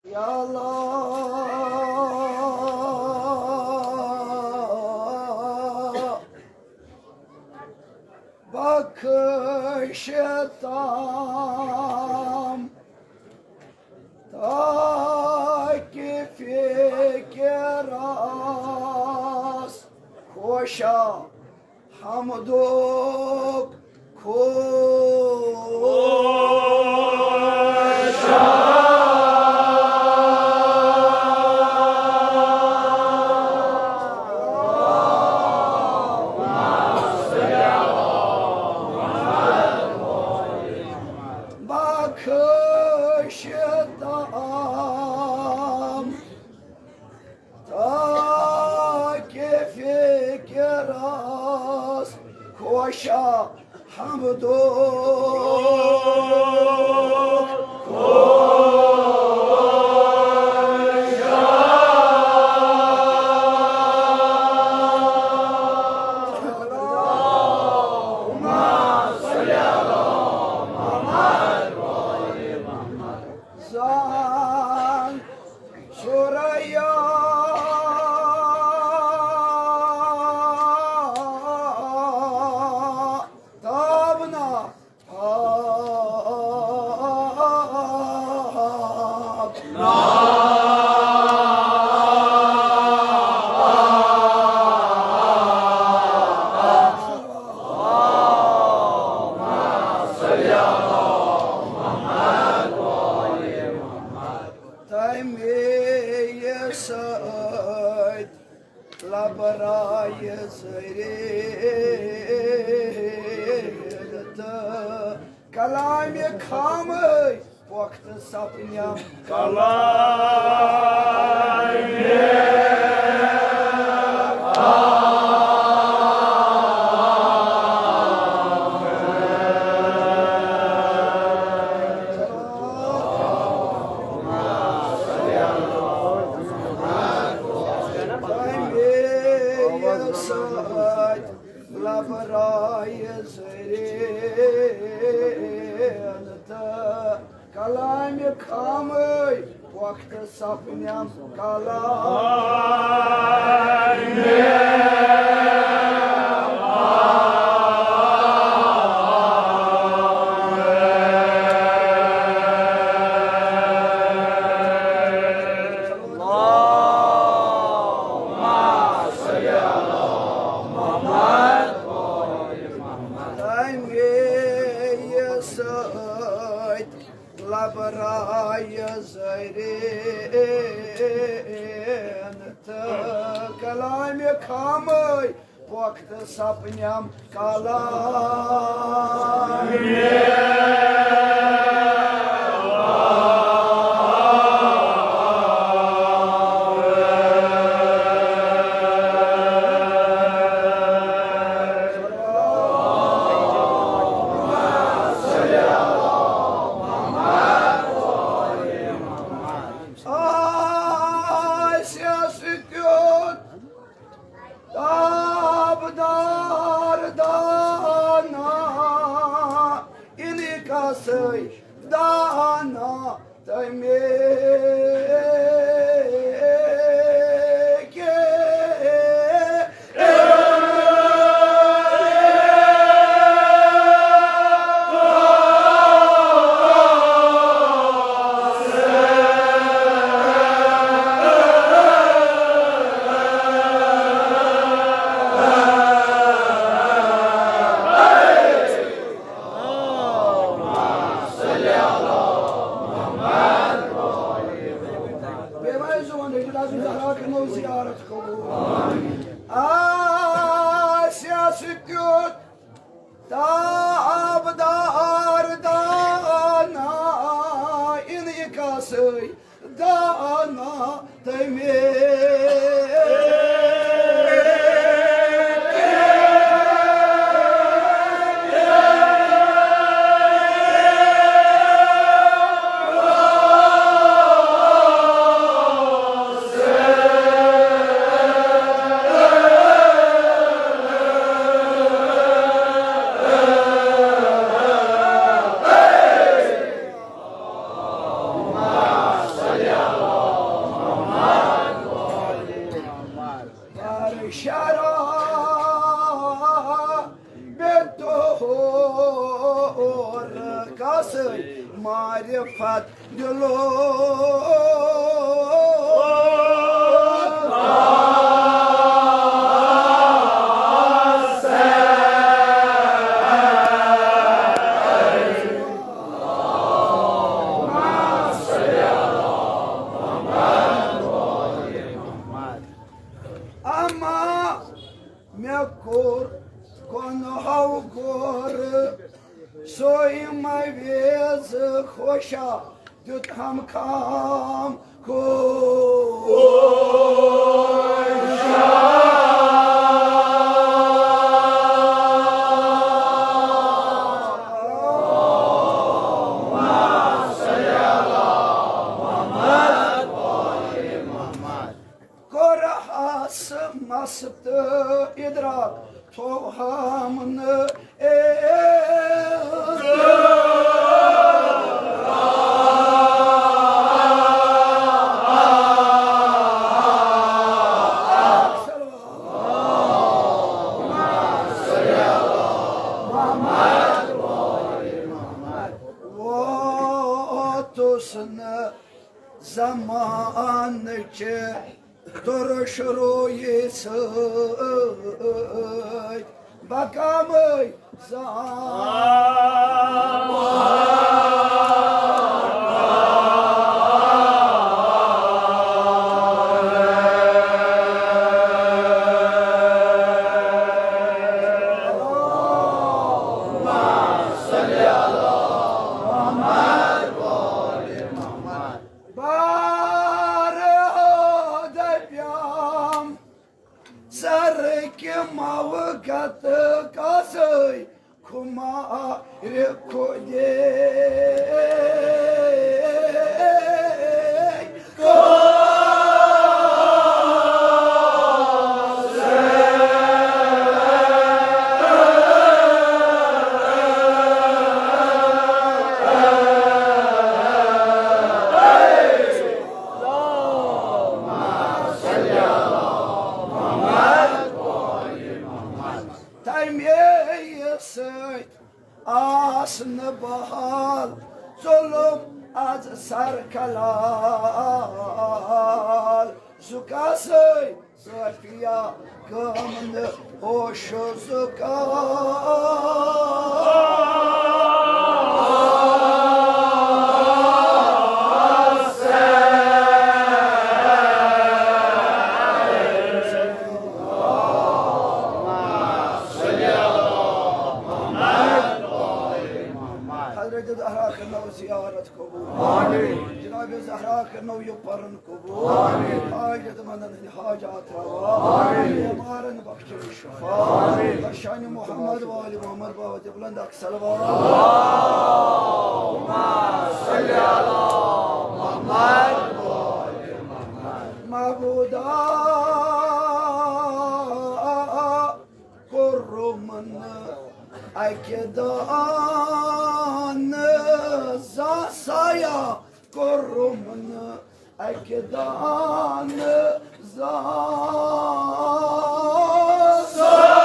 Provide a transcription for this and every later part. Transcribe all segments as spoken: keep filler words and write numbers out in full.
یا اللہ، بخشتم تاکہ فکرس خوشا حمدک خوشا۔ بخشتم تاکہ فکرس خوشا حمدک خوشا۔ زان شریا تابنا۔ تَمے سۭتۍ لبرایہِ زرین تہٕ کلامِ خامٕے پۄختہٕ سپنم کلامِ تَمے سۭتۍ لبرایہِ زرین تہٕ کلامِ خامٕے پۄختہٕ سپنم کلامِ تَمے سۭتۍ لبرایہِ زرین تہٕ کلامِ خامٕے پۄختہٕ سپنم کلامِ آسٮ۪س تیُتھ تابدار دانا، اِنکاسٕے دانا تَمے کے۔ بیٚیہِ ما ٲسۍ زٕ وَنان، ییٚتہِ آسُن زہرا کَرنو زیارت قبوٗل۔ آسٮ۪س تیُتھ تابدار دانا، اِنکاسٕے دانا تَمے۔ فضلو۔ اما مےٚ کوٚر گۄنہو گورٕ، سُے مےٚ ویزٕ خوشا دیُت ہم خام خوشا۔ کوٚرہس مست ادراک، تھوہم نہٕ اے۔ ووتُس نہٕ زمانہٕ چہِ تُرُش رویی سۭتۍ بقامٕے زان۔ بارہا دپیام، ژرکہِ موقت کسے خمارِ خودے۔ تَمے سۭتۍ آس نہٕ بحال، ظلم از سر کلال۔ زُکاسٕے صوفیا گامنہٕ ہوش زُکاس۔ حضرت زہرا کرنو زیارت قبول۔ آمین۔ جناب زہرا کرنو یہِ پرن قبول۔ آمین۔ حاجت مندن ہٕنٛدۍ حاجات روا۔ آمین۔ بیمارن بخشن شفا۔ آمین۔ بشان محمد وآل محمد باوت بلند اکھ صلوات۔ اللہم صل علی محمد۔ معبودا کوٚرُم نہٕ اَکہِ دۄہ نہٕ زانٛہہ سایہ، کوٚرُم نہٕ اَکہِ دۄہ نہٕ زانٛہہ سایہ۔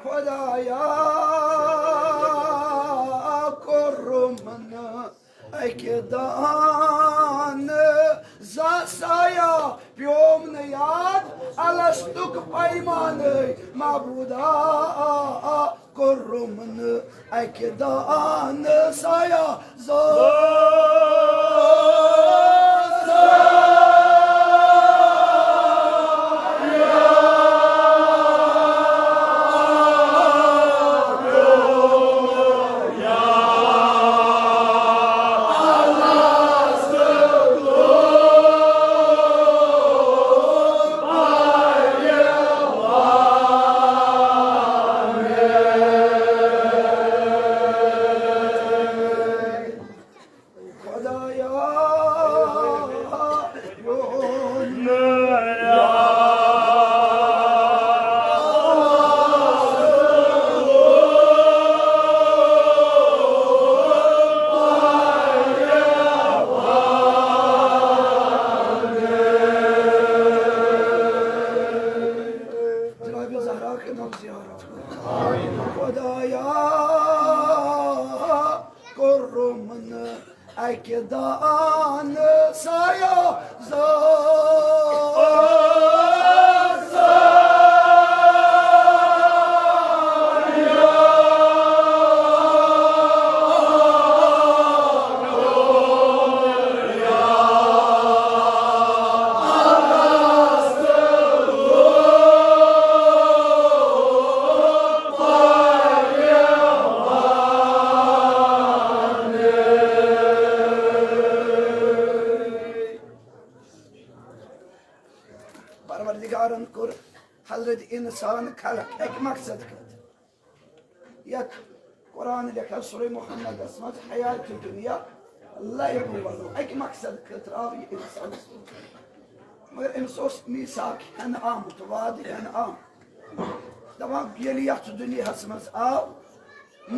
خدایا کوٚرُم نہٕ اَکہِ دۄہ نہٕ زانٛہہ سایہ، پیوم نہٕ یاد الستُک پیمانَے۔ معبودا کوٚرُم نہٕ اَکہِ دۄہ نہٕ سایہ زانٛہہ۔ اکہِ دانہٕ سایہ زار۔ پروردگارن کوٚر حضرت انسان خلق اکہِ مقصد خٲطرٕ۔ یتھ قرآن لیکھان سورہ محمدس منٛز، حیات دنیا لعب و لہو، اکہِ مقصد خٲطرٕ آو یہِ انسان سوزنہٕ۔ مگر أمِس اوس میثاق ہٮ۪نہٕ آمُت، وعدٕ ہٮ۪نہٕ آمُت۔ دپان، ییٚلہِ یتھ دُنیاہس منٛز آو،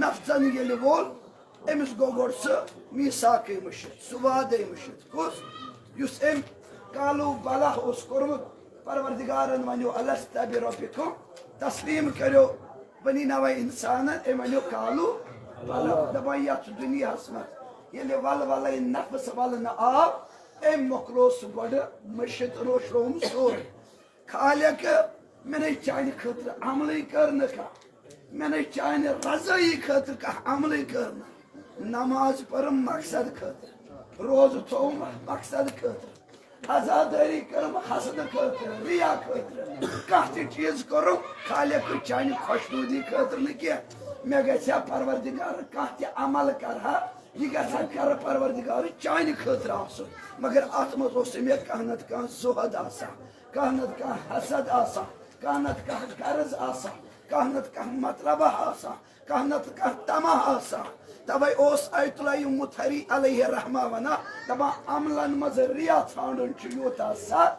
نفژن ییٚلہِ وول، أمِس گوٚو گۄڈٕ سُہ میثاقٕے مٔشِتھ، سُہ وعدے مٔشِتھ۔ کُس؟ یُس أمۍ قالوا بلی اوس کوٚرمُت، پروردگارن ونیو، الست بربکم، تسلیم کٔرِو بنی نوع انسانن۔ أمۍ ونیو قالوا بلی۔ دپان، یتھ دُنیاہس منٛز ییٚلہِ ولولے نفس ولنہٕ آو، أمۍ مۄکلو سُہ گۄڈٕ مٔشِتھ، روشرووُم سورُے۔ خالق، مےٚ نے چانہِ خٲطرٕ عملٕے کٔر نہٕ کانٛہہ، مےٚ نے چانہِ رضٲیی خٲطرٕ کانٛہہ عملٕے کٔر نہٕ۔ نماز پٔرٕم مقصد خٲطرٕ، روزٕ تھوٚوُم مقصد خٲطرٕ، عزادٲری کٔرٕم حسد خٲطرٕ، ریا خٲطرٕ، کانٛہہ تہِ چیٖز کوٚرُم خالق چانہِ خۄشنودی خٲطرٕ نہٕ کینٛہہ۔ مےٚ گژھِ ہا پروردگار کانٛہہ تہِ عمل کرٕ ہا، یہِ گژھِ ہا کرٕ پروردگار چانہِ خٲطرٕ آسُن۔ مگر اتھ منٛز اوس مےٚ کانٛہہ نتہٕ کانٛہہ زُہد آسان، کانٛہہ نتہٕ کانٛہہ حسد آسان، کانٛہہ نتہٕ کانٛہہ غرض آسان، کانٛہہ نتہٕ کانٛہہ مطلبہ آسان، کانٛہہ نتہٕ کانٛہہ طمع آسان۔ توے اوس آیت اللہ مطہری علیہ رحمہ ونان، دپان، عملن منٛز ریا ژھانڈُن چھُ یوٗتاہ سخ،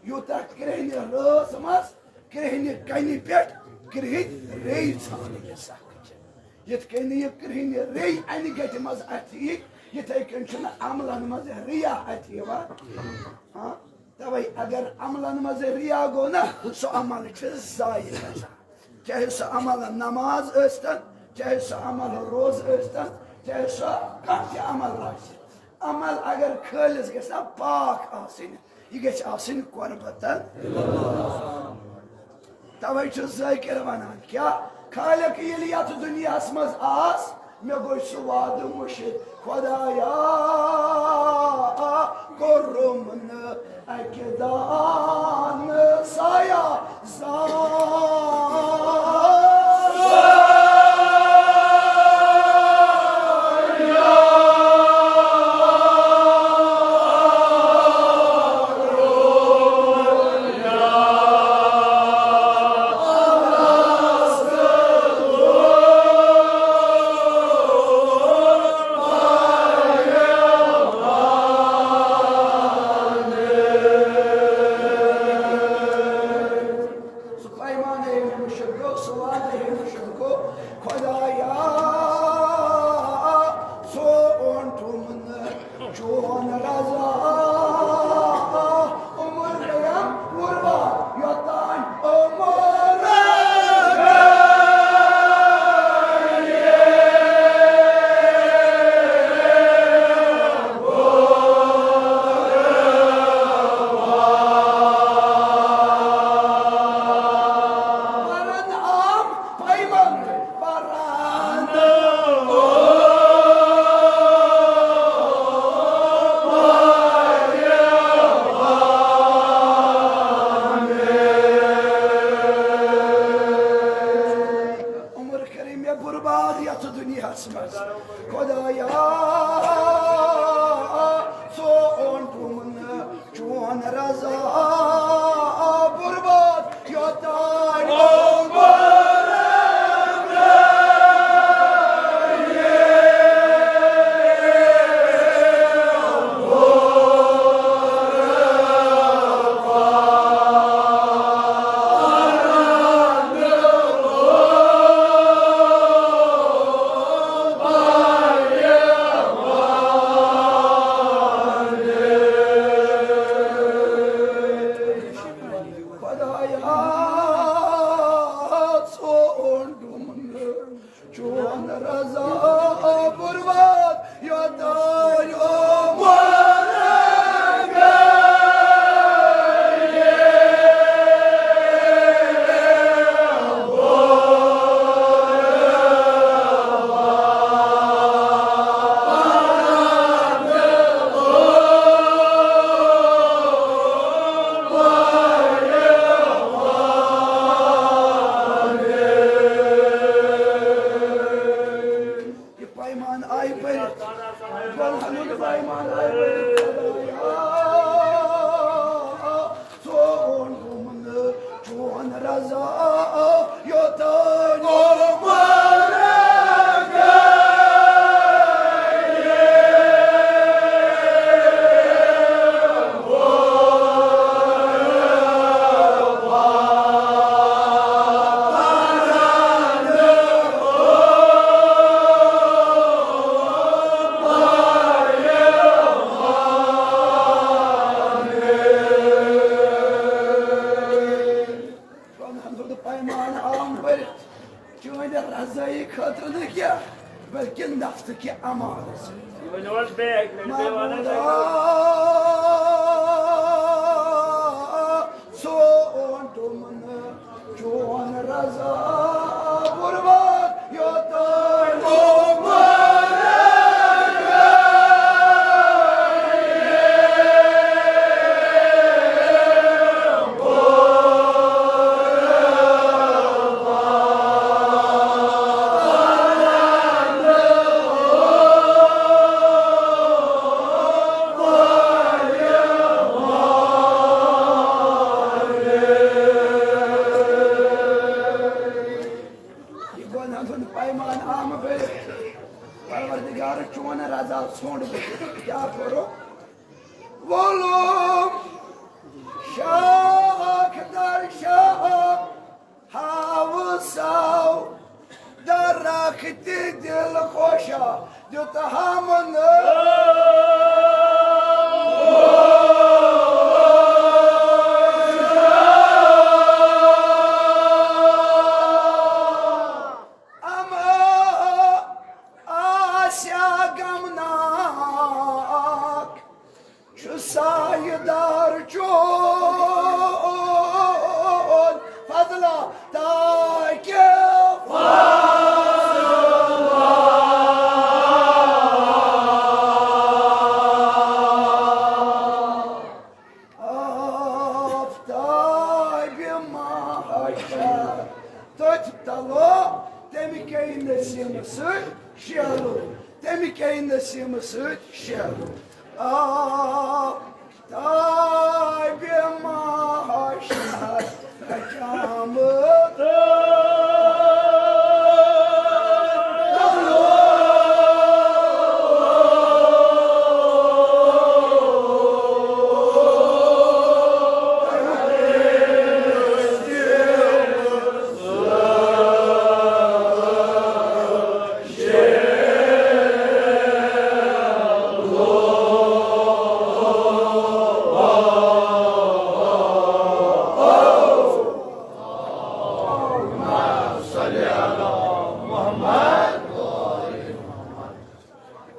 یوٗتاہ کرٛیٚہنہِ رٲژ منٛز کرٛیٚہنہِ کنہِ پٮ۪ٹھ کرٛیٚہنۍ ریٚیہِ ژھانڈٕنۍ سخ چھِ۔ یِتھ کٔنۍ یہِ کرٛیٚہنہِ ریٚیہِ انہِ گٹہِ منٛز اتھِ یی، یِتھے کٔنۍ چھُنہٕ عملن منٛز ریا اتھِ یِوان۔ ہاں؟ توے اگر عملن منٛز ریا گوٚو نا، سُہ عمل چھُ ضایع گژھان۔ چاہے سُہ عمل نماز ٲسۍتن، چاہے سُہ عمل روزٕ ٲسۍتن، چاہے سُہ کانٛہہ تہِ عمل آسہِ، عمل اگر خٲلص گژھِ نا، پاک آسٕنۍ، یہِ گژھِ آسٕنۍ قربتن۔ توے چھُ ذٲکِر ونان، کیٛاہ؟ خالق ییٚلہِ یتھ دُنیاہس منٛز آس، مےٚ گوٚو سُہ وعدٕ مٔشِتھ۔ خدایا، کوٚرُم نہٕ اکہِ دانہٕ سایہ زار۔ ازٲیی خٲطرٕ نہٕ کینٛہہ، بلکہِ نفسہٕ کہِ امان سۭتۍ۔ یہِ ؤنِو حظ بیٚیہِ اَکہِ لَٹہِ، بیٚیہِ وَن حظ اَکہِ لَٹہِ۔ سون ڈوٚمنہٕ چون رضا بُربَد یوتام۔ یہِ گۄنہَن ہُنٛد پیمان آمہٕ بٔرِتھ۔ پروردگار چون رضا ژھونٛڈ بٔرِتھ۔ کیٛاہ کوٚرُکھ؟ وولُم شاخ در شاخ ہاوٕ ساو، درخت دل خوشا دیُت ہامنہٕ۔ اما آسیا غمناک چھُ سایہِ دار چون فضلہ تاکہِ آفتاب محشر تٔتھۍ تلو، تمہِ کے نسیٖمہٕ سۭتۍ شیلو، تمہِ کے نسیٖمہٕ سۭتۍ شیلو۔ آفتاب محشر رچامہٕ۔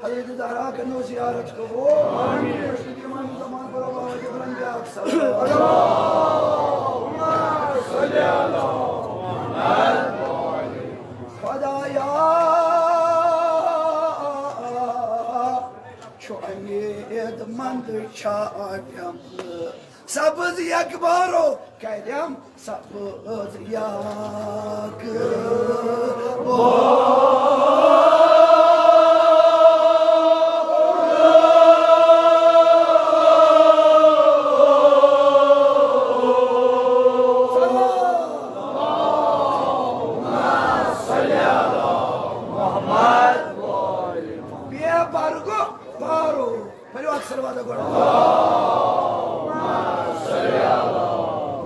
حضرت زہرا کٔرنو زیارت قبول۔ آمین۔ مشرق امام زمان پر بابا جبران بیاکھ صلی اللہ۔ اللہم صلی علی محمد۔ خدایا، چھُ امید مند چھا پیمہٕ سبز یک بارو کریم سبز یک بارو۔ بے برگو بارو۔ پٔرِو اکھ صلوات گۄڈٕ۔ اللہم صل علی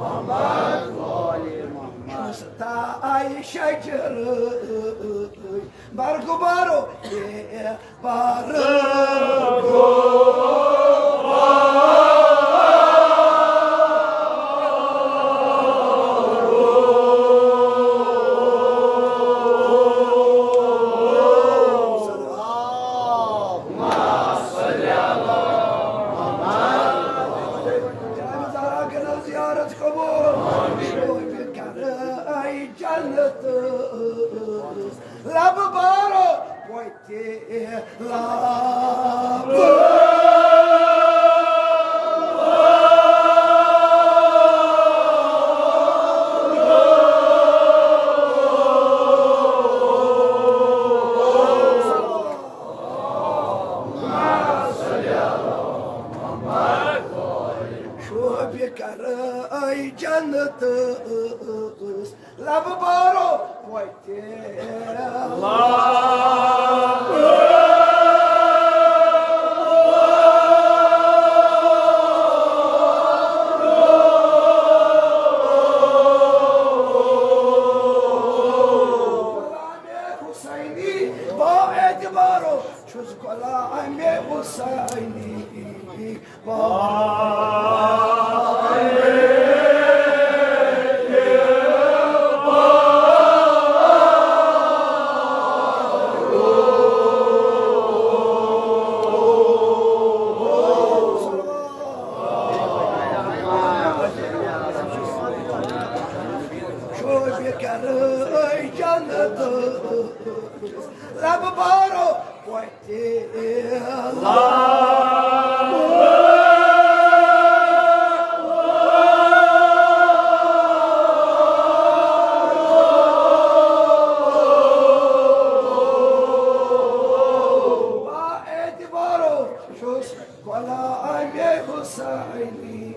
محمد و آل محمد۔ شُستہٕ آیہِ شجر برگُبارو، اے برگُبارو۔ جناب زہرا کٔرِو زیارت قبول۔ شوبہِ کرٕ اے جنت لب بارو وتہِ لب۔ شوبہِ کرٕ اے جنت لب بارو وتہِ لب۔ حسینی با اعتبارو چھُس غلامِ حسینی۔ با جنت رب بارو وتی با اعتبارو چھُس غلام حسینی۔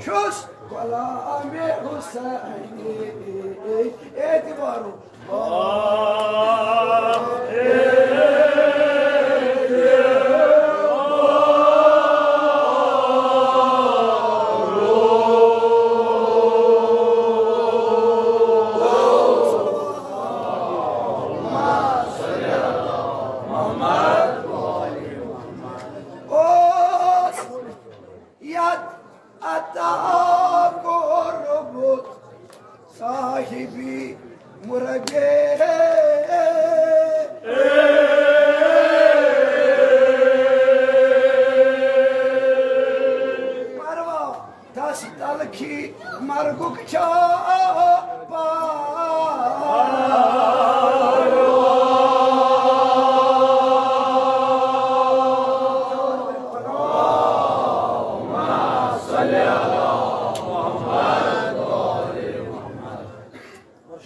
چھُس غلام حسینی۔ اعتبارو اوس یتھ عطا کوٚرمُت صاحبی مربی۔ پروا تس تلخی مرگُک چھا پار۔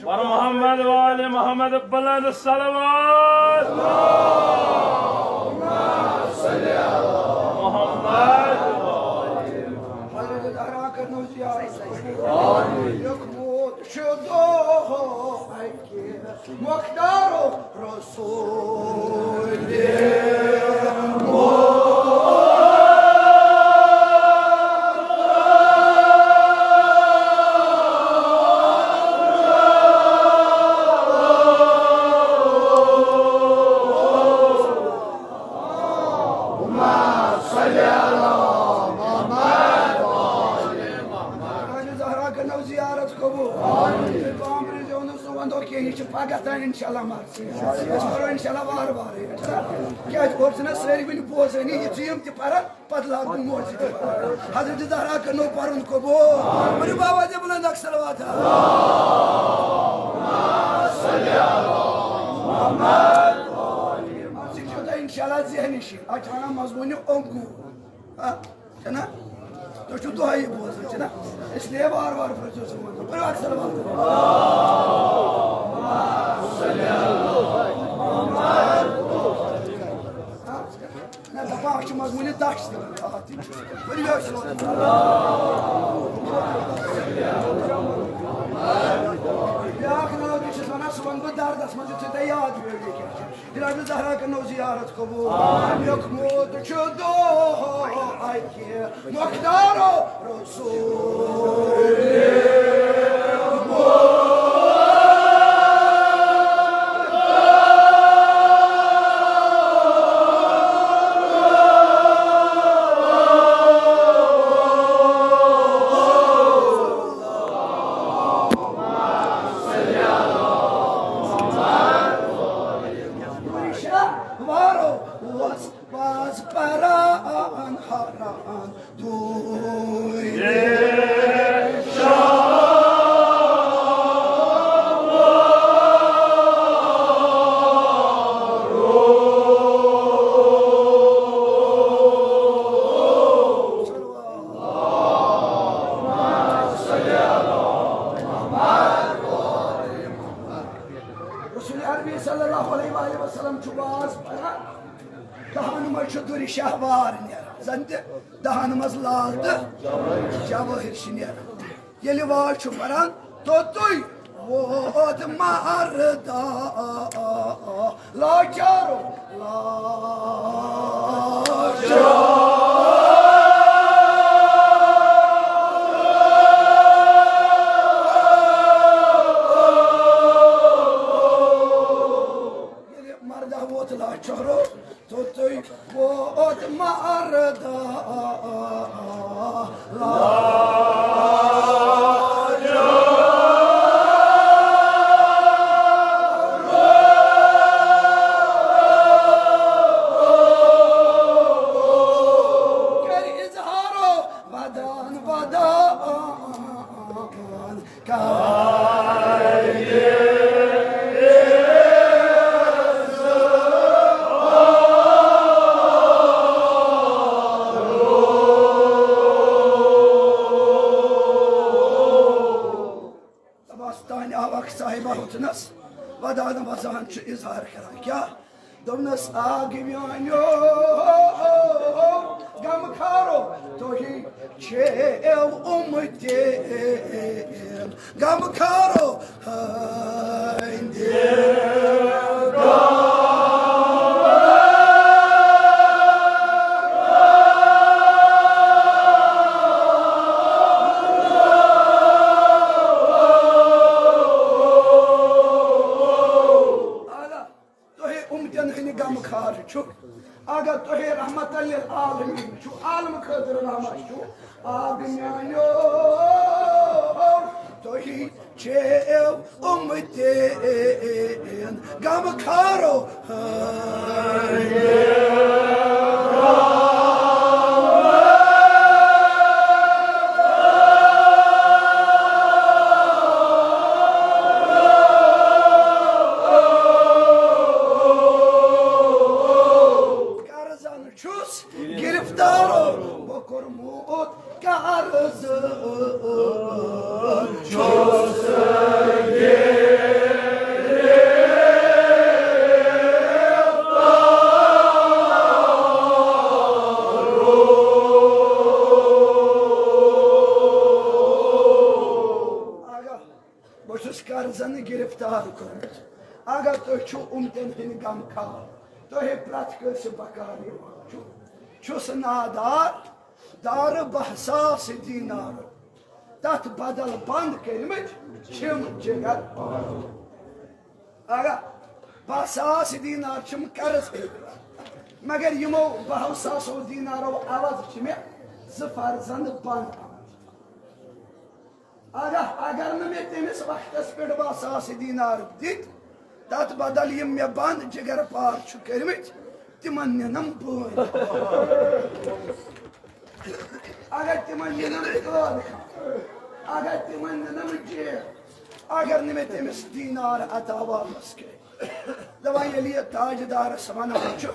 بر محمد و آل محمد بلند صلوات۔ محمد و آل محمد۔ حضرت زہرا کرنو زیارت۔ لیوٚکھمُت چھُ دۄہ اکہِ مۄختارُک رسول۔ زہرا کرنو زیارت قبول۔ بامبرِ زیونس نہٕ ونٛدو کینٛہہ، یہِ چھِ پگاہ تام انشاءاللہ مرضی۔ أسۍ پرو انشاءاللہ وارٕ وارٕ۔ کیٛازِ اورٕ چھِنہ سٲری وٕنہِ بوزٲنی، یہِ ژٕ یِم تہِ پران، پتہٕ لاگہٕ بہٕ موجہِ تہِ پران۔ حضرت زہرا کرنو پرُن قبول۔ ؤنِو بابا دِ بلند اکھ صلوات۔ ژٕ چھُو تۄہہِ انشاءاللہ ذہنی شیٖن۔ اتھ چھِ ونان مضموٗنہِ اوٚنگوٗ۔ ہا؟ چھنا؟ تُہۍ چھِو دۄہے یہِ بوزان، چھنا؟ اس لیے وار وار پٔرۍزیو سُہ وَنان۔ پٔرِو اکھ صلوات۔ نہ، دَپان اَتھ چھِ مضموٗنہِ دَچھ تہِ وَنان۔ آ، تِم چھِ۔ پٔرِو اکھ صلوات۔ بیٛاکھ ناو تہِ چھِس وَنان، سُہ وَنہٕ بہٕ دَردَس منٛز، یُتھُے تۄہہِ یاد پیٚیو یہِ کیٛاہ چھُ۔ جناب زہرا کرنو زیارت قبول۔ لیوٚکھمُت چھُ دۄہ اکہِ مۄختارُک رسول۔ وارو اوس باز پران حران دوٗرِ۔ رسول عربی صلی اللہ علیہ وآلہ وسلم چھُ باز پران۔ دہن منٛز چھُ دُرِ شہوار نیران، زن تہِ دہن منٛز لال تہٕ جوٲہِر چھِ نیران۔ ییٚلہِ واز چھُ پران، توٚتُے ووت مردا لاچارو لاچار۔ ییٚلہِ مردہ ووت لاچارو، توٚتُے ووت مردہ کر اظہارو ودان ودان۔ دپان تانۍ آو اکھ صاحبہ ہوٚتنس، ودان وزان چھُ اظہار کران۔ کیٛاہ؟ دوٚپنس، آ گِویانیو غم خارو، تُہی چھِو اُمتہِ غم خارو ہٕنٛدِ۔ تُہۍ اُمتن ہٕنٛدۍ غم خار چھِو، اگر تُہۍ رحمت للعالمین چھِو، عالم خٲطرٕ رحمت چھِو، آ گِویانیو، تُہی چھِو اُمتن غم خارو ہٕنٛدِ۔ قرضن چھُس گرفتارو بہٕ کوٚرمُت قرض چھُس۔ آگاہ، بہٕ چھُس قرضن گرفتار کوٚرمُت۔ اگر تُہۍ چھِو اُمتن ہٕنٛدۍ غم خار، تۄہہِ پرٛٮ۪تھ کٲنٛسہِ بکار یِوان چھُ، چھُس نادار، دارٕ باہ ساس دینار، تتھ بدل بند کٔرمٕتۍ چھِم جگر۔ اگر باہ ساس دینار چھِم قرض ہیٚتۍ، مگر یِمو باہو ساسو دینارو عوض چھِ مےٚ زٕ فرزند بند آمٕتۍ۔ اگر، اگر نہٕ مےٚ تٔمِس وقتس پٮ۪ٹھ باہ ساس دینار دِتۍ، تتھ بدل یِم مےٚ بند جگر پار چھُ کٔرمٕتۍ، تِمن نِنم بٲنۍ۔ اگر تِمن نِنم قٲد، اگر تِمن نِنم جیل، اگر نہٕ مےٚ تٔمِس دینار عطا واپس کٔرۍ۔ دپان ییٚلہِ یہِ تاجدارس ونان چھُ،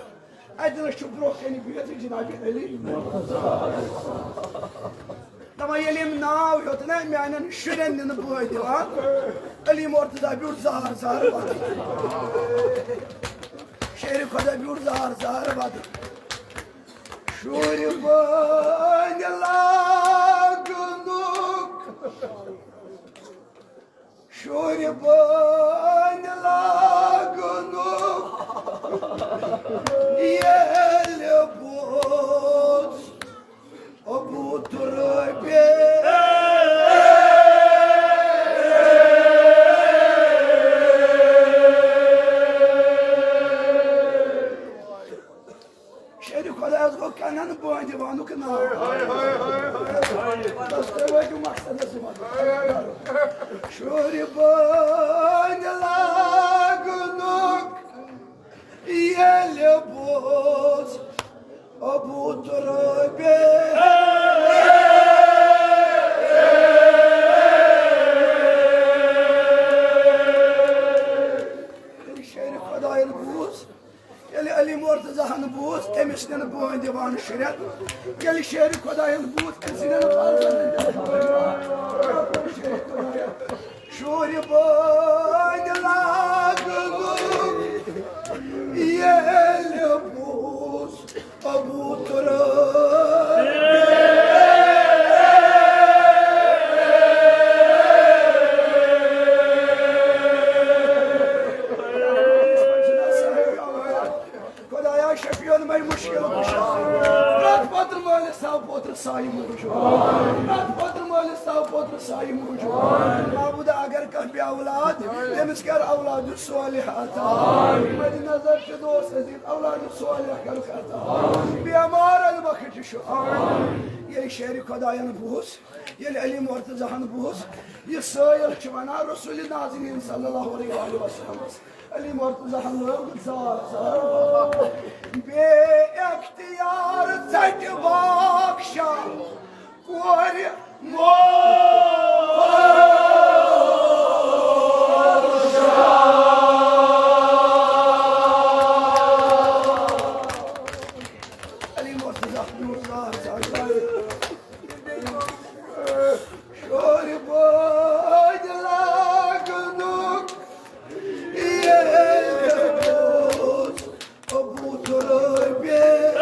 اتہِ نس چھُ برونٛہہ کنہِ بِہِتھ جناب علی۔ دپان ییٚلہِ أمۍ ناو ہیوٚت نا، میانٮ۪ن شُرٮ۪ن نِنہٕ بٲے دِوان۔ علی مرتضی بیوٗٹھ زہر زہر ودٕنۍ۔ شیرِ خۄدا بیوٗٹھ زہر زہر ودٕنۍ۔ شُرۍ بٲنۍ لاگنُک، شُرۍ بٲنۍ لاگنُک ییٚلہِ بوٗز ابو تربیت۔ شیرِ خۄدایس گوٚو کنن بٲنۍ دِوانُک ناو۔ بس تُہۍ وٲتِو مقصدس منٛز۔ شُرۍ بٲنۍ لاگنُک ییٚلہِ بوٗز ابو تربیت۔ ییٚلہِ شیرِ خۄدایَن بوٗز، ییٚلہِ علی مرتضیٰ ہن بوٗز، أمِس نِنہٕ بٲنۍ دِوان شُرٮ۪ن۔ ییٚلہِ شیرِ خۄدایَن بوٗز، أمۍ سٕنٛدٮ۪ن فرزندن دِوان شیرِ خۄدایَن۔ شُرۍ بٲنۍ لاگنُک ییٚلہِ بوٗز ابو تربیت۔ خدایا شفیع المے مشکل کشا۔ پرٛٮ۪تھ پتر مٲلِس تھاو پوتر سایہِ موٗجوٗب۔ پرٛٮ۪تھ پتر مٲلِس تھاو پوتر سایہِ موٗجوٗب۔ معبود اگر کانٛہہ بے اولاد، تٔمِس کر اولاد صالح عطا۔ مد نظر چھِ دوست عزیز اولاد صالح کر عطا۔ چھُ۔ آمین۔ ییٚلہِ شیرِ خۄدایَن بوٗز، ییٚلہِ علی مرتضیٰ ہَن بوٗز، یہِ سٲیِل چھُ وَنان رسول نازنین صلی اللہ علیہ وآلہ وسلمس، علی مرتضیٰ ہَن لوگ زار زار۔ بے اختیار ژَٹہِ باکھ شاہ کورِ مول۔ علی مرتضیٰ نور زار زار۔ شورِ بٲدۍ لاگنُک ییٚلہِ اوس ابو تربیت۔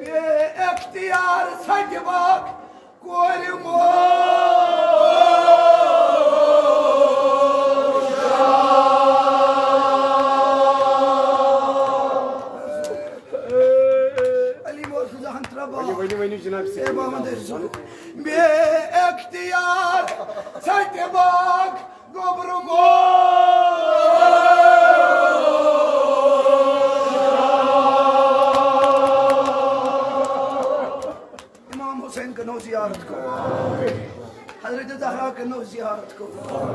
بے اختیار ژَٹہِ باکھ کورِ مول۔ علی مرتضیٰ ہَن ترٛبا۔ ؤنِو، ؤنِو، ؤنِو جناب۔ اے بابا دٔرۍ زُو۔ بے اختیار ژَٹہِ باکھ گوٚبرٕ مول۔ امام حسین کٔرنو زیارت قبول۔ حضرت زہرا کٔرنو زیارت قبول۔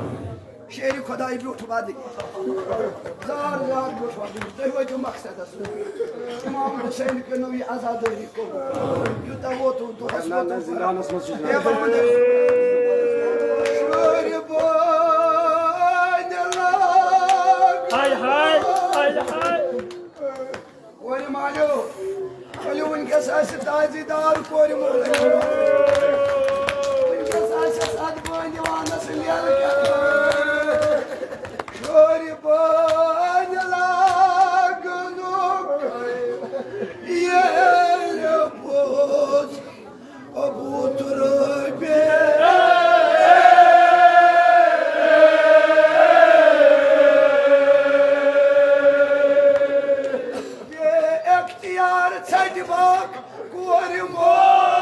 شیرِ خۄداے بیوٗٹھ وَدٕنۍ۔ زار زار بیوٗٹھ وَدٕنۍ۔ تُہۍ وٲتِو مقصدس۔ امام حسین کٔرنو یہِ عزادٲری قبول۔ یوٗتاہ ووتوٕ دۄہس ووتوٕ۔ زندانس منٛز چھُ اے بابا دٔرۍ زُو۔ شورِ بٲدۍ لاگ۔ ہاے ہاے، ہاے ہاے۔ کورِ مالیو، ؤلِو وٕنکیٚس آسہِ تازی دار کورِ مول۔ وٕنکیٚس آسٮ۪س اَتھ بٲنۍ دِوانَس لیلہٕ کیٛاہ۔ کورِ بٲنۍ لاگنُک ییٚلہِ پوٚز ابو تربیت۔ بے اختیار ژَٹہِ باکھ کورِ مول۔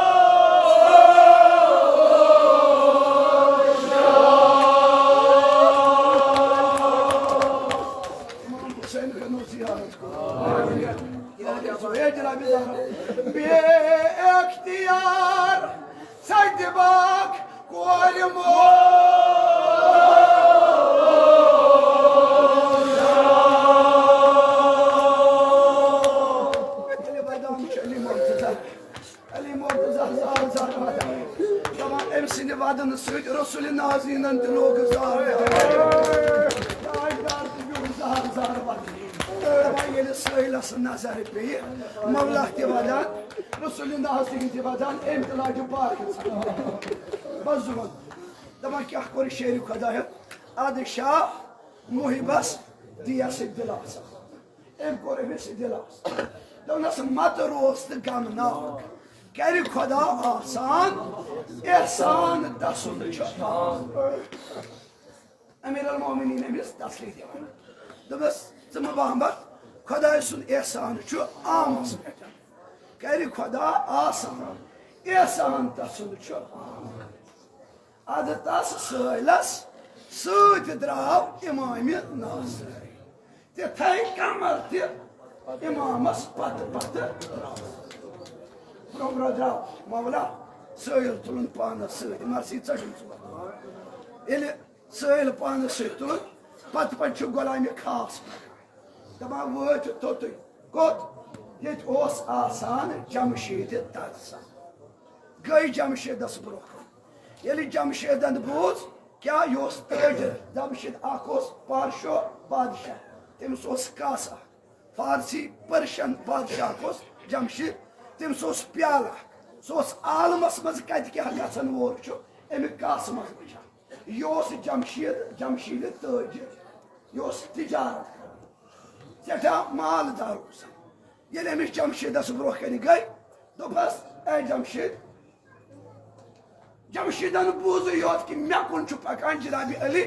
امام حسین کٔرنو زیارت۔ اے جناب زہرا۔ بے اختیار ژَٹہِ باکھ کورِ مول۔ ییٚلہِ وَدان چھُ علی مرتضیٰ، علی مرتضیٰ زار زار وَدان۔ دَپان أمۍ سٕنٛدِ وَدنہٕ سۭتۍ رسول نازنینَن تہِ لوٚگ زار زار۔ تاجدار تہِ بیوٗٹھ زار زار وَدان۔ دَپان ییٚلہِ سٲیلَس نظر پیٚیہِ، مولا تہِ وَدان، رسول نازنین تہِ وَدان، أمۍ تہِ لاجہِ باقٕے ژھانٛڈان۔ بس زُوَن۔ دَپان کیٛاہ کوٚر شیرِ خۄدایَن؟ اَدٕ شاہ محبس دِیَس دِلاسا۔ أمۍ کوٚر أمِس دِلاسہٕ۔ دوٚپنَس، مَتہٕ روز تہٕ غمناک، کَرِ خۄدا آسان، احسان تَسُنٛد چھُ عام۔ امیر المومنین أمِس تسلی دِوان۔ دوٚپنَس، ژٕ مہٕ بہمبر، خۄداے سُنٛد احسان چھُ عامَس پٮ۪ٹھ۔ کَرِ خۄدا آسان، احسان تَسُنٛد چھُ عام۔ اَدٕ تَس سٲیلَس سۭتۍ درٛاو اِمامِ ناصر۔ تِتھَے کمر تہِ اِمامَس پتہٕ پتہٕ درٛاو۔ برٛونٛہہ برٛونٛہہ درٛاو مولا سٲیِل تُلُن پانَس سۭتۍ، مرثی ژٔٹِن ژور۔ ییٚلہِ سٲیِل پانَس سۭتۍ تُلُن، پتہٕ پتہٕ چھُ غلامِ خاص پکان۔ دَپان وٲتۍ توٚتُے۔ کوٚت؟ ییٚتہِ اوس آسان جمشیٖدِ ترسان۔ گٔے جمشیٖدَس برٛونٛہہ کُن۔ ییٚلہِ جمشیٖدَن بوٗز، کیٛاہ یہِ اوس تٲجِر، جمشیٖد اَکھ اوس پارشو بادشاہ، تٔمِس اوس کاسہٕ اَکھ۔ فارسی پٔرشَن بادشاہ اَکھ اوس جمشیٖد، تٔمِس اوس پیالہٕ اَکھ۔ سُہ اوس عالمَس منٛز کَتہِ کیٛاہ گژھن وول چھُ، اَمہِ کاسہٕ منٛز وٕچھان۔ یہِ اوس جمشیٖد، جمشیٖدِ تٲجِر، یہِ اوس تِجارت کران، سٮ۪ٹھاہ مالدار اوس۔ ییٚلہِ أمِس جمشیٖدَس برٛونٛہہ کَنہِ گٔے، دوٚپہَس، اے جمشیٖد، جمشیٖدَن بوٗزٕے یوت کہِ مےٚ کُن چھُ پَکان جنابِ علی۔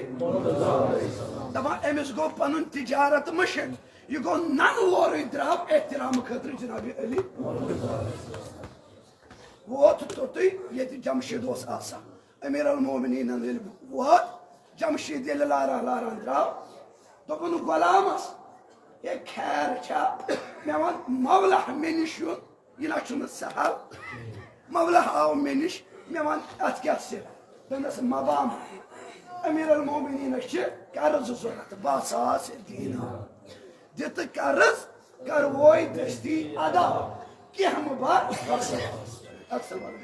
دَپان، أمِس گوٚو پَنُن تِجارت مٔشِتھ۔ یہِ گوٚو نَنہٕ وورُے درٛاو احترام خٲطرٕ جنابِ علی۔ ووت توٚتُے ییٚتہِ جمشیٖد اوس آسان۔ امیر المومنینن ییٚلہِ ووت، جمشید ییٚلہِ لاران لاران درٛاو، دوٚپُن غلامس، "ہے خیر چھا، مےٚ وَن مولا مےٚ نِش یُن، یہِ نہ چھُنہٕ سہل۔ مولا آو مےٚ نِش، مےٚ وَن اَتھ کیٛاہ چھِ؟" دوٚپنَس، "مبام، امیر المومنینس چھِ قرض ضوٚرتھ، باہ ساس دینار۔ دِتہٕ قرض، کروے دستی ادا، کینٛہہ مہٕ بر۔" اکثر وَنان۔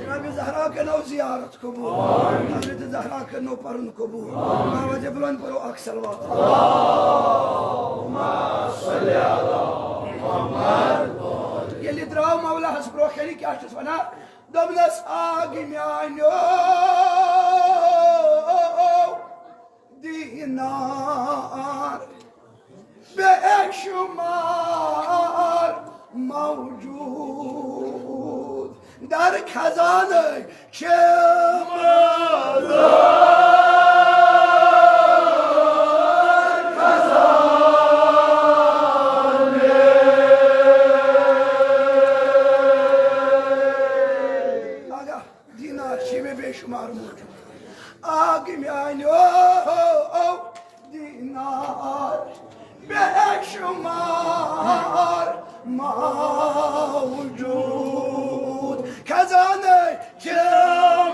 جناب زہرا کرنو زیارت قبول۔ حضرت زہرا کرنو پرن قبول۔ آواز بلند پرو اکثر وات۔ ییٚلہِ درٛاو مولاہس برونٛہہ کنہِ کیٛاہ چھُس ونان؟ دوٚپنس، آگ میانیو دینار بے شمار موجود در خزانہٕ چھِ مدر خزانہٕ۔ آگاہ، دینار چھِ مےٚ بے شمار موجود۔ آگ میانیو دینار بے شمار موجود، خزانہٕ چھِ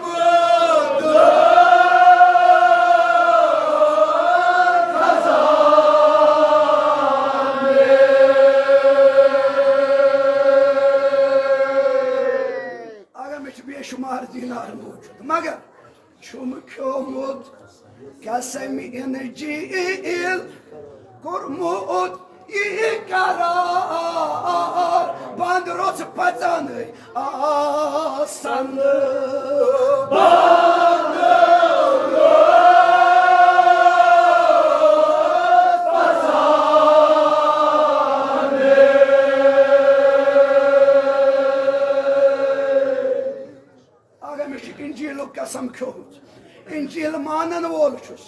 مدر خزانہٕ۔ اگر مےٚ چھِ بے شمار دینار موجود، مگر چھُم کھیومُت قسم انجیل، کوٚرمُت یہِ قرار، بند رۄژ پژان آسن بند رۄژ پژان۔ اگر مےٚ چھُ انجیلُک قسم کھیوٚمُت، انجیل مانن وول چھُس،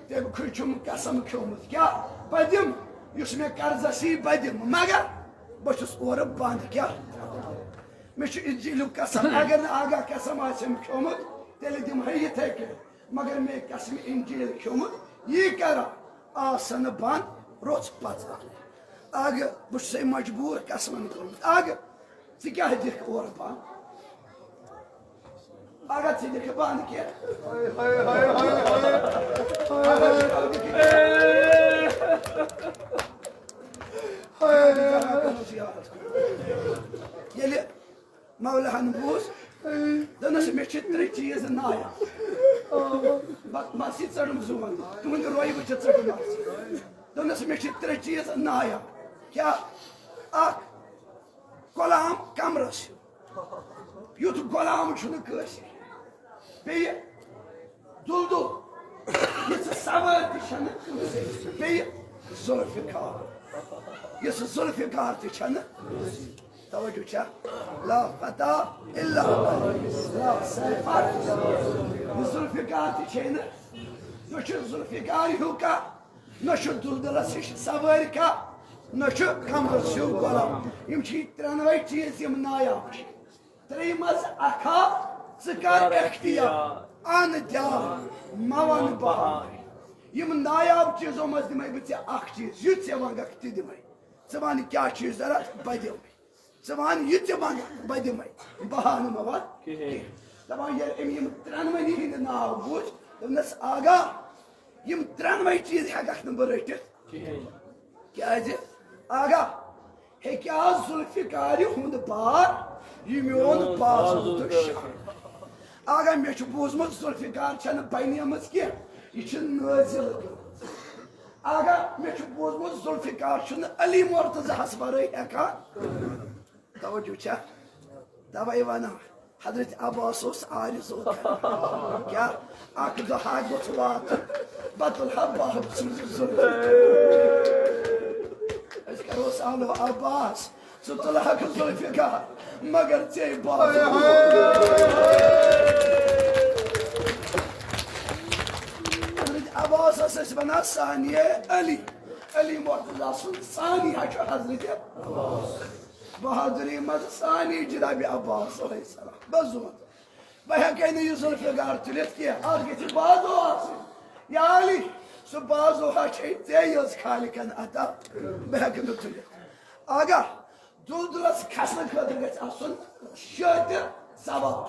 تٔمۍ کھُے چھُم قسم کھیوٚمُت۔ کیٛاہ؟ بہٕ دِمہٕ، یُس مےٚ قرضس یی، بہٕ دِمہٕ، مگر بہٕ چھُس اورٕ بنٛد۔ کیٛاہ؟ مےٚ چھُ انجیلُک قسم، اگر نہٕ آگاہ قسم آسٮ۪م کھیوٚمُت، تیٚلہِ دِمہٕ ہے یِتھَے کٔنۍ۔ مگر مےٚ قسم انجیل کھیوٚمُت، یی کرا آسن بنٛد رۄژ پژان۔ اگہٕ بہٕ چھُسے مجبوٗر قسمن کوٚرمُت۔ اگہٕ ژٕ کیٛاہ دِکھ اورٕ پہن؟ اگہٕ ژٕ دِکھ بنٛد کینٛہہ۔ ییٚلہِ مولاہن بوٗز، دوٚپنس، "مےٚ چھِ ترٛےٚ چیٖز نایاب۔" ب-، مسی ژٔٹٕم زُوَن، تُہُنٛد رویہِ وٕچھِتھ ژٔٹٕم مسی۔ دوٚپنس، "مےٚ چھِ ترٛےٚ چیٖز نایاب۔" کیٛاہ؟ اکھ، غلام قمرس ہیوٗ، یُتھ غلام چھُنہٕ کٲنٛسہِ۔ بیٚیہِ دُلدُل، یُس سوٲرۍ تہِ چھَنہٕ کٲنٛسہِ۔ بیٚیہِ ذوالفقار، یُس ذوالفقار تہِ چھَنہٕ کٲنٛسہِ۔ توجہ چھا؟ لا فتح الا باللہ، لا سیف۔ ذوالفقار تہِ چھے نہٕ۔ نہ چھُ ذوالفقار ہیوٗ کانٛہہ، نہ چھُ دُلدُلس ہِش سوٲرۍ کانٛہہ، نہ چھُ قمرس ہیوٗ غلام۔ یِم چھِ ترٛٮ۪نوَے چیٖز یِم نایاب چھِ۔ ترٛیٚیِم حظ اکھا، ژٕ کر اختیار، ان دیار، مہ ون بہار۔ یِم نایاب چیٖزو منٛز دِمے بہٕ ژےٚ اکھ چیٖز، یُتھ ژےٚ ونگکھ تہِ دِمے۔ ژٕ ون کیٛاہ چھُے ضرورت، بہٕ دِمے۔ ژٕ ون یہِ تہِ ونگکھ، بہٕ دِمے۔ بہانہٕ مہ ون کِہیٖنۍ۔ کینٛہہ۔ دپان ییٚلہِ أمۍ یِم ترٛٮ۪نوٕنی ہٕنٛدۍ ناو بوٗزۍ، دوٚپنس، آگاہ، یِم ترٛٮ۪نوَے چیٖز ہٮ۪ککھ نہٕ بہٕ رٔٹِتھ۔ کِہیٖنۍ۔ کیٛازِ؟ آگاہ، ہیٚکہِ آز ذوالفقارِ ہُنٛد بار یہِ میون بازُک تہٕ شہر۔ آگاہ، مےٚ چھُ بوٗزمُت ذوالفقار چھَنہٕ بنیمٕژ کینٛہہ، یہِ چھِ نٲزِل گٔمٕژ۔ آگاہ، مےٚ چھُ بوٗزمُت ذوالفقار چھُنہٕ علی مرتضیٰ ہَس ورٲے ہٮ۪کان۔ توجہ چھا؟ توے ونان، حضرت عباس اوس آرزو کران۔ کیا؟ اکھ دۄہ ہا گوٚژھ واتُن، بہٕ تُلہٕ ہا بہب سٕنٛز ذُلفقار۔ أسۍ کرو سالو عباس، ژٕ تُلہٕ ہاکھ ذُلفقار، مگر ژے بہب۔ حضرت عباسس ٲسۍ ونان ثانیہ علی، علی مرتضیٰ سُنٛد ثانی ہا چھُ حضرت عباس۔ بہادری منٛز ثانی جناب عباس علیہ السلام۔ بس زون۔ بہٕ ہٮ۪کَے نہٕ یہِ ذوالفقار تُلِتھ کینٛہہ، اَتھ گژھِ بازو آسٕنۍ۔ یا علی، سُہ بازو ہا چھے ژےٚ یٲژ خالقن عطا، بہٕ ہٮ۪کہٕ نہٕ تُلِتھ۔ آگاہ، دُلدُلس کھسنہٕ خٲطرٕ گژھِ آسُن شٲطِر سوار۔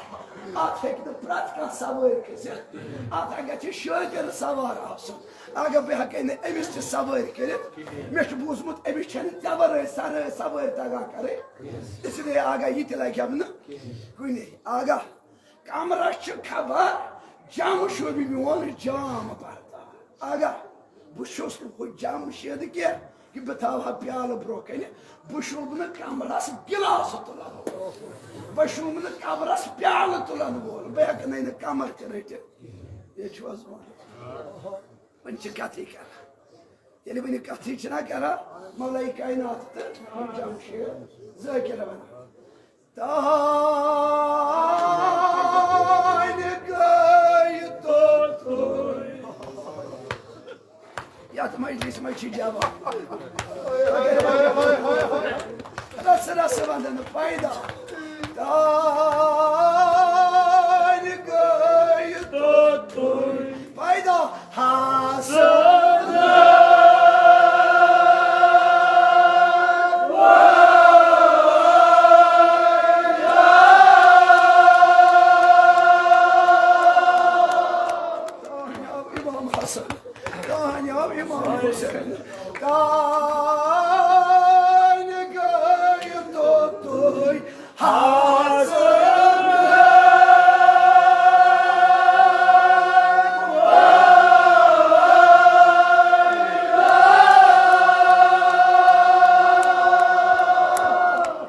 اَتھ ہیٚکہِ نہٕ پرٛٮ۪تھ کانٛہہ سوٲرۍ کھٔسِتھ، اَتھ گژھِ شٲطِر سوار آسُن۔ آگاہ، بہٕ ہٮ۪کَے نہٕ أمِس تہِ سوٲرۍ کٔرِتھ، مےٚ چھُ بوٗزمُت أمِس چھَنہٕ ژےٚ ورٲے سرٲے سوٲرۍ تگان کَرٕنۍ، اس لیے آگاہ، یہِ تہِ لگٮ۪م نہٕ کُنے۔ آگاہ، کمرس چھِ خبر جمشیدٕے میون جام بردار۔ آگاہ، بہٕ چھُس نہٕ ہُہ جمشید کینٛہہ کہِ بہٕ تھاوٕ ہا پیالہٕ برٛونٛہہ کنہِ، بہٕ چھُس نہٕ کمرس گلاس تُلن وول، بہٕ چھُس نہٕ کمرس پیالہٕ تُلن وول، بہٕ ہٮ۪کہٕ نَے نہٕ کمر تہِ رٔٹِتھ۔ ییٚتہِ چھُ حظ وَنان۔ وۄنۍ چھِ کتھٕے کران۔ ییٚلہِ وۄنۍ کتھٕے چھِنہ کران، مولای کائنات تہٕ جمشید ذٲکر ونان۔ تانۍ گٔے توٚتُے۔ یتھ مجلس منٛز چھِ جواب۔ رس رس ونٛدن پیدا۔ تانۍ گٔے توٚتُے۔ پیدا حسن۔ تانۍ آو امام حسن، تانۍ آو امام حسین، تانۍ گٔے توٚتُے۔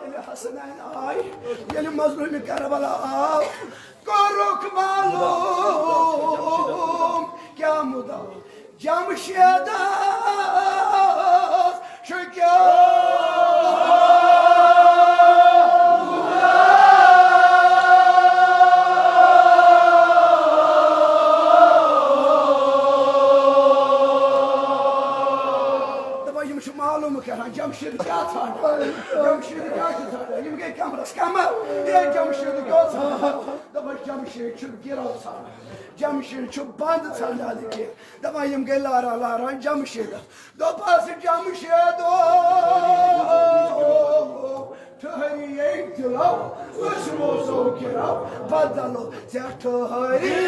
ییٚلہِ حسنین آے، ییٚلہِ مظلوم کربلا آو، کوٚرُکھ معلوم کیٛاہ مُدعا۔ جمشیدس چھُ کیٛاہ؟ دپان، یِم چھِ معلوم کران، جمشید کیٛاہ ژھانڈان؟ جمشید کیٛاہ چھُ ژھانڈان؟ یِم گٔے کمرس کمر، ہے جمشید کیٛاہ ژھانڈان؟ دپان، جمشید چھُ گِرو ژھانڈان، جمشید چھُ بند ژھانڈان کینٛہہ۔ دپان، یِم گٔے لاران لاران جمشیدس۔ دوٚپہَس، جمشیدو، ٹھٔہریے دِلو، أسۍ روزو گِرو بدلو، ژےٚ ٹھٔہریے۔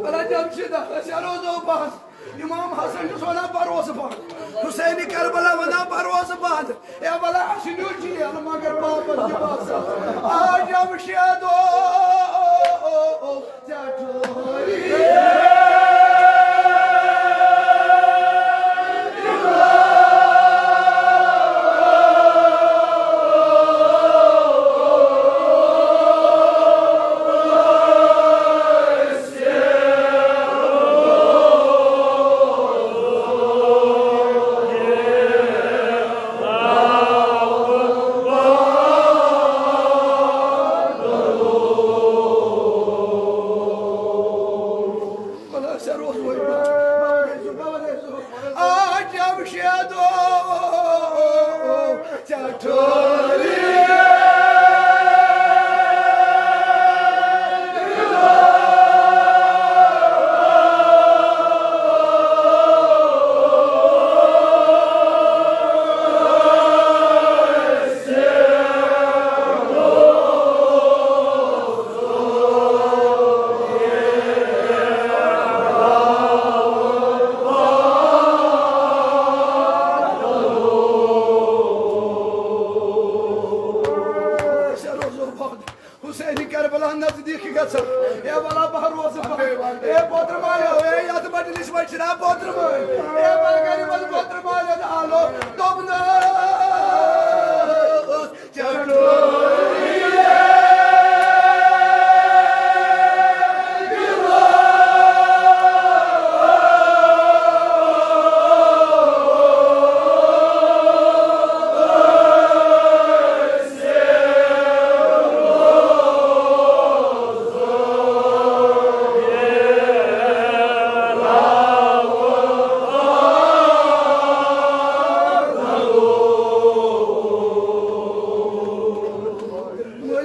ولا جمشیدہ، أسۍ ہا روزو بنٛد۔ امام حسن چھُس ونان، بروسہٕ بنٛد۔ حسین کربلا ونان، بروسہٕ بنٛد۔ اے بلا، اَسہِ نیوٗ جیل، مگر واپس دِوان سا۔ آ جمشیدو، ژےٚ ٹھٔہری۔ آ جمشیدو، ژےٚ ٹھٔہری۔ حسین کربلا نزدیک گژھان۔ اے ولا بہٕ روزٕ بنٛد۔ اے پوترٕ مالیو، اے یتھ مجلس منٛز چھِنہ پوترٕ مٲلۍ؟ اے بلگرِ منٛز پوترٕ مالیو آلو دوٚپنَس،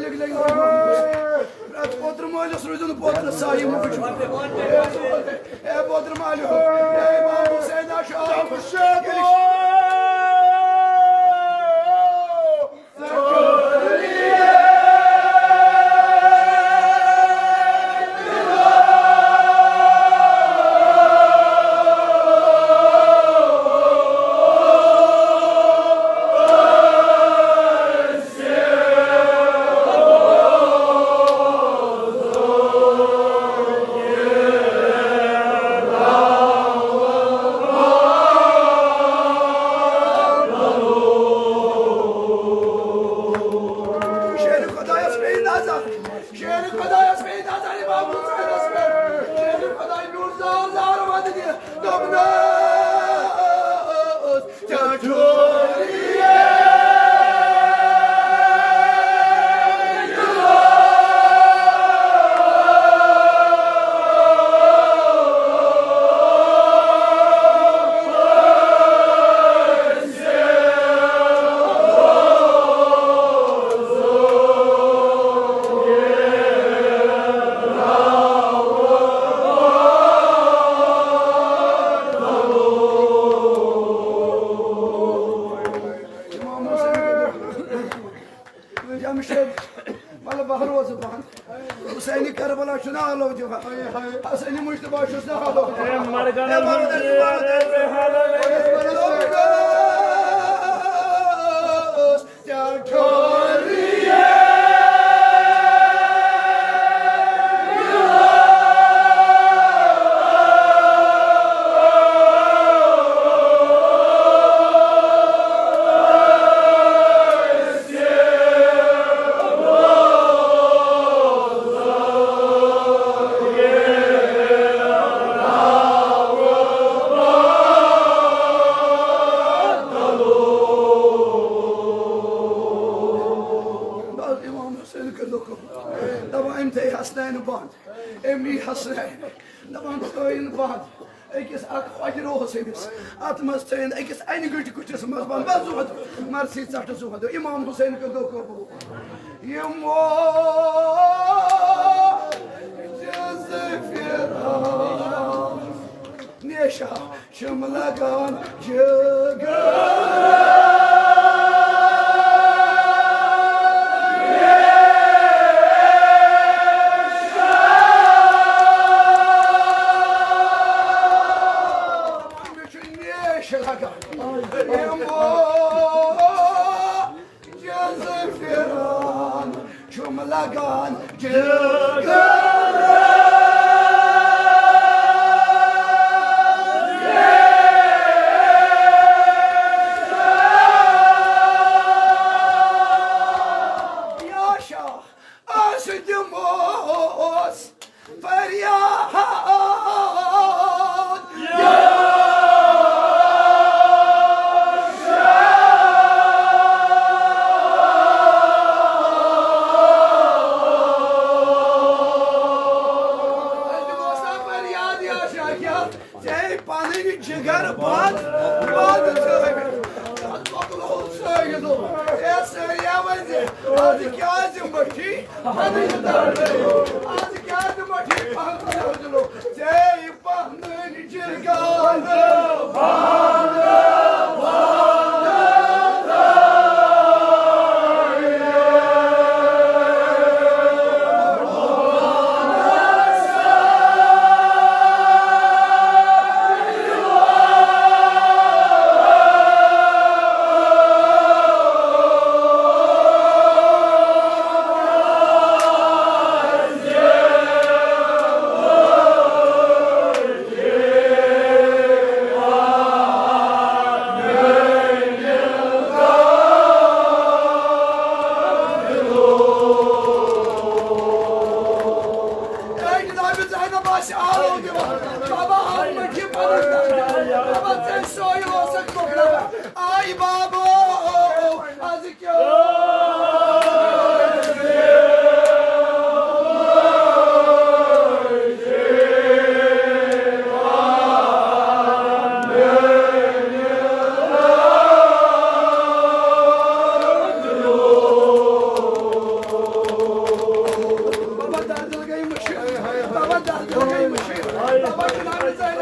پرٛٮ۪تھ پوترٕ مٲلِس روٗزِو نہٕ پوترٕ سایہِ موٗجوٗب۔ اے پوترٕ مالیو، اے امام حسین شاہ۔ شیرِ خۄدایَس پیٚیہِ نظر، شیرِ خۄدایَس پیٚیہِ نظر امام حسینَس پٮ۪ٹھ۔ شیرِ خۄداے میون زار زار وَنہِ دِ، دوٚپنَس، امام حسین، جمشید، مطلب، بہٕ روزٕ بنٛد۔ حسینِ کربلا چھُنہٕ آلو دِوان۔ حسینِ مجتبیٰ چھُس نہٕ آلو دِوان۔ اے مرگن اے مرگن منظور، اے بس امام حسین کٔرۍزیو قبول۔ دپان أمۍ تھٲے حسنین بنٛد، أمۍ نی حسنین۔ دپان تھٲیِن بنٛد۔ أکِس اکھ پھۄکھرو حسینس، اتھ منٛز تھٲیِن أکِس انہِ گٔٹۍ کُٹھِس منٛز بنٛد۔ بس زُہد، مرثی ژٹھ زُہد۔ امام حسین کٔرۍزیو قبول۔ یِمو جِز فِرعون نیشا چھُم لگان جگر۔ مےٚ چھُ نیش لگان۔ یِمو جِز فِرعون چھُم لگان جگر۔ یا شاہ، أسۍ دِموس فریاد۔ أسۍ دِموس نا فریاد یا شاہ، کیٛاہ؟ ژےٚ پنٕنۍ جگر بنٛد، بنٛد تھٲوِتھ۔ اَتھ مۄکلوو سٲیِدو۔ اے سٲری وَنہِ، از کیٛازِ مٔٹھی پنٕنۍ دردٕ؟ از کیٛازِ مٔٹھی پنٕنۍ دردٕ؟ ژےٚ پنٕنۍ جگر بنٛد، بنٛد۔ اے جناب زینب آسہِ آلو دِوان۔ بابا، آو مٔٹھی پنُن دردٕ۔ بابا، ژےٚ سۭتۍ اوسُکھ مۄکلاوان۔ آے بابا، از کیٛاہ؟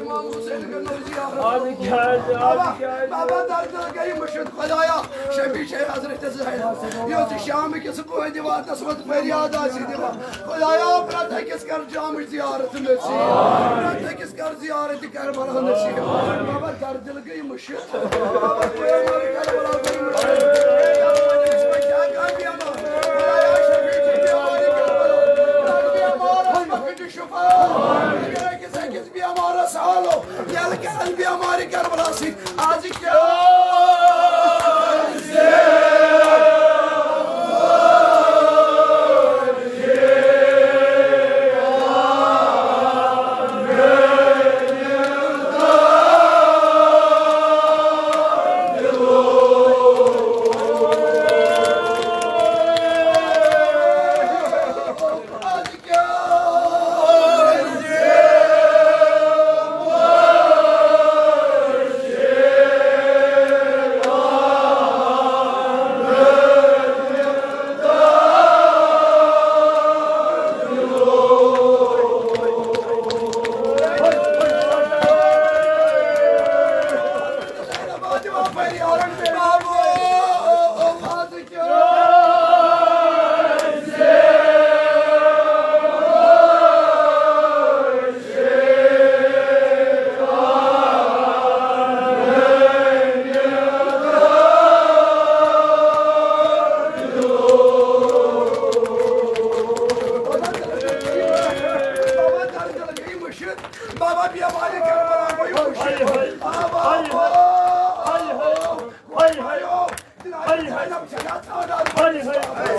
امام حسین کرنو زیارت۔ آز کیٛازِ، آز بابا، کیٛازِ؟ بابا، دردِل گٔیہِ مٔشِتھ، خۄدایا، شفیع چھے حضرت زینب۔ یۄس یہِ شام کِس بٲدِ وادس منٛز فریاد آسہِ دِوان، خۄدایا، پرٛٮ۪تھ أکِس کر جامٕچ زیارت نصیب۔ پرٛٮ۪تھ أکِس کر زیارت کربلا نصیب۔ بابا، دردِل گٔیہِ مٔشِتھ۔ بابا، پیغمبر کربلا گٔیہِ مٔشِتھ۔ خۄدایا، شفیع چھے بیمارِ کربلا۔ بیمارس بخش شفا۔ اگر أکِس أکِس بیمارس حالو، ییٚلہِ کہِ اَمہِ بیمارِ کربلا سۭتۍ آز کیٛاہ بابا، بیمارِ کربلا گوٚو مٔشِتھ۔ بابا، ہاے، ہاے۔ ہاے، ہاے۔ ہاے، ہاے۔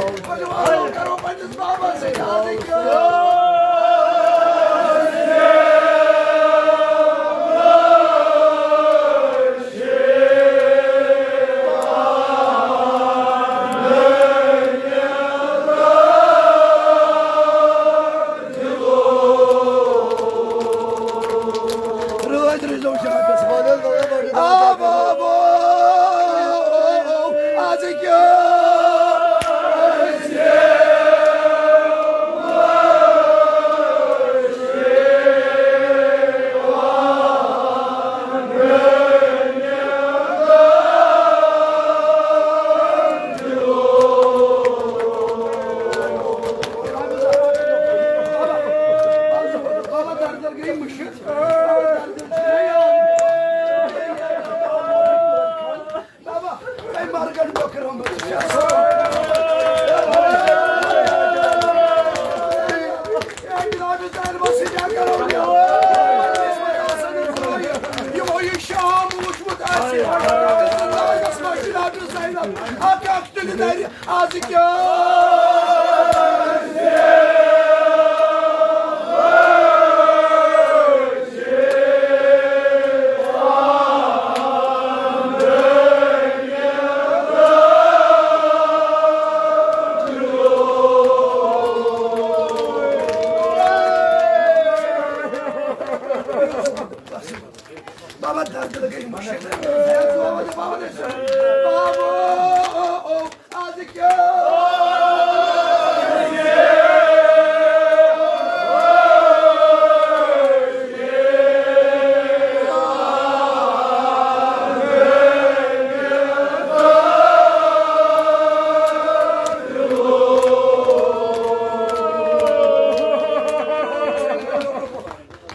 کرو پننِس بابا سۭتۍ آزٕکۍ۔ رٲتۍ روٗزِو شاکرس۔ آ بابا، آز کیٛاہ؟ بابا، تۄہہِ مرگن ٹۄکرٲومٕژ چھےٚ۔ اے جناب، زینبس سۭتۍ کیٛاہ کرو؟ یِمو یہِ شام وُچھمُت آسہِ، زندگس منٛز جناب زینب اکھ اکھ تُلہِ دَرِ۔ آز کیٛاہ؟ بابا، درد لگے مشکل۔ بابا، آز کیٛاہ؟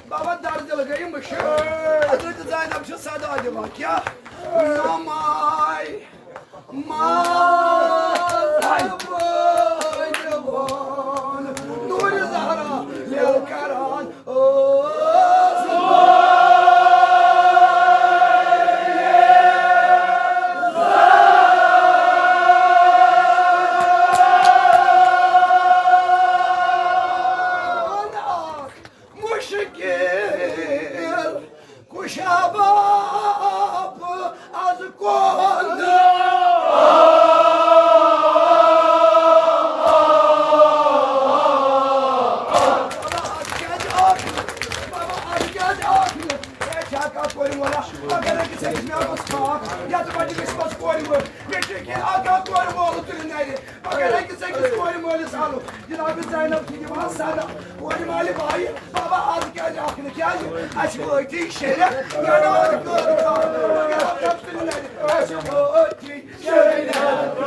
بابا، دردِل گٔے مٔشِتھ۔ حضرت زینب چھِ صدا دِوان، کیٛاہ؟ نماے ماز بٲنِوان، نوٗرِ زہرا ییٚلہِ کران ٲس۔ مشکل کشا باب از کو ولا، اگر أکِس أکِس مےٚ اوس خاب، یَتھ مجلِس منٛز کورِ وٲلۍ، مےٚ چھُ یقیٖن اَکھ اَکھ کورِ مول تُلہِ نَرِ۔ مگر أکِس أکِس کورِ مٲلِس اَلُن۔ جناب زینب چھِ دِوان صدقہٕ۔ کورِ مالہِ بھایہِ، بابا، آز کیٛازِ اَکھ نہٕ؟ کیٛازِ؟ اَسہِ وٲتی شریعت، مےٚ نہٕ وَنہِ کٲم کَرُن۔ مگر اَکھ اَکھ تُلہِ نَرِ۔ اَسہِ وٲتی شریعت۔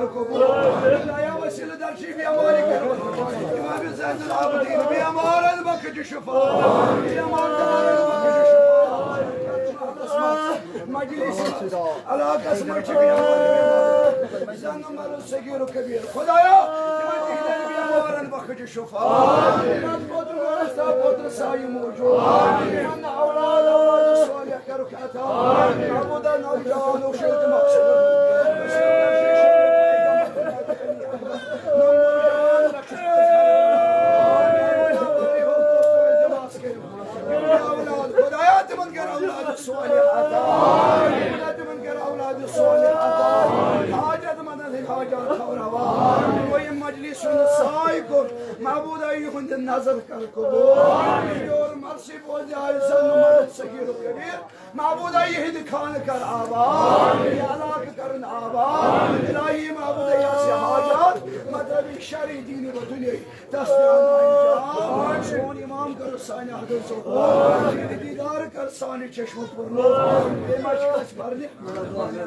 خدایا وسیلہٕ درجی بیمارِ کر، امام زین العابدین بیمارن بخش شفا، بیمار دارن بخش شفا۔ مجلس علاقس منٛز چھِ بیمار، بیمار، زنہٕ مرد، صغیر و کبیر۔ خدایا، تِمن تِہنٛدٮ۪ن بیمارن بخش شفا۔ تِمن پوترٕ وارث تہٕ پوترٕ سایہِ موٗجوٗب۔ تِمن اولاد، اولاد صالح کَرُکھ عطا۔ محمودہ نوجوان اوس ییٚلہِ تِم آسہٕ۔ اولاد، خدایا، تِمن کر اولاد صالح عطا۔ خدایا، تِمن کر اولاد صالح عطا۔ حاجت مندن ہٕنٛدۍ حاجات خبر ہوا۔ دوٚیِم مجلس ہُنٛد سایہِ کوٚر۔ محمودہ یِہُنٛد نظر کر قبول۔ یور مرضی بوزِ آیہِ زن مرد صغیر و کبیر۔ محمودہ یِہنٛدِ خانہٕ کر آباد۔ یہِ علاقہٕ کرن آباد۔ الہی محمودہ یہِ آسہِ حاجات، مطلب یہِ شرعی دینی و دنیاوی۔ دست انجام۔ سون امام کر سانہِ حدن ظہور۔ دیدار کر سانہِ چشمہٕ پُرنور۔ بیٚیہِ ما چھِ کٲنٛسہِ پرنہِ؟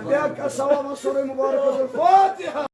بیٚیہِ کر ثوابن سورُے مبارک الفاتحہ۔